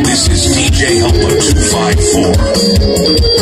This is DJ Helper 254.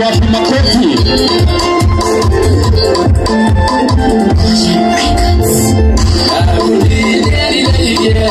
Wapi makofi, Mwingine.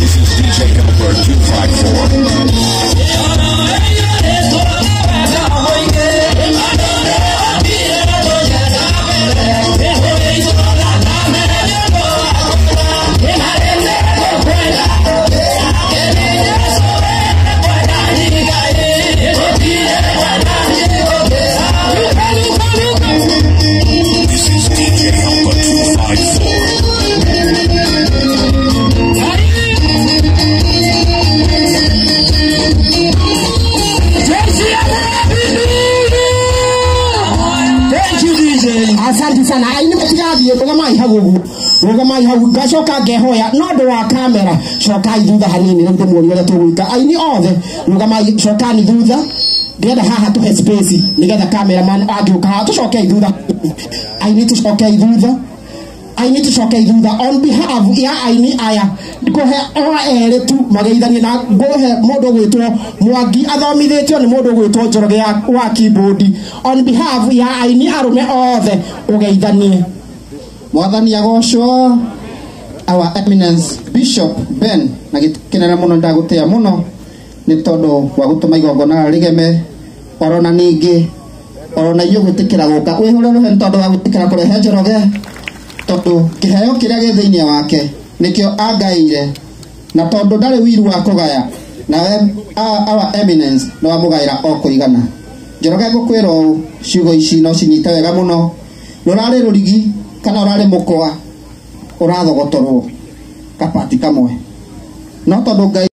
This is DJ Helper 254. This is DJ Helper 254. This is DJ Helper 254. Asante sana. Aini mutigathie rugamai hau uguo, rugamai hau ngacoka ngehoya no ndu wa kamera cokai thutha hanini riu ndimuonie uria tugwika. Aini othe rugamai, cokani thutha, ndĩrenda haha tuhe space nigetha cameraman angĩũka haha. Tucokei thutha aini, tucokei thutha aini, tucokei thutha. On behalf ya aini aya ngũhe o erĩ tu mageithanie na ngũhe mũndũ ũgwĩtwo Mwangi athomithĩtio nĩ mũndũ ũgwĩtwo Njoroge wa keyboard. On behalf ya aini arũme othe ũgeithanie. Mwathani agocwo. Our Eminence Bishop Ben na gĩkenera mũno, ndagũtĩa mũno nĩ tondũ wa gũtũma igongona rĩgeme orona ningĩ orona inyuĩ gwĩtĩkĩra gũka wĩhũre rũhe nĩ tondũ wa gwĩtĩkĩra kũrehe Njoroge, tondũ kĩheo kĩrĩa gĩ thĩinĩ wake nĩkĩo angaĩire, na tondũ ndarĩ wiru wa kũgaya nawe Our Eminence nĩ wamũgaĩra o kũigana. Njoroge ngũkwĩra ũũ, ciugo ici no cinyite wega mũno, rũrarĩ rũrigi kana ũrarĩ mũkwa ũrathogotorwo kapati kamwe, no tondũ Ngai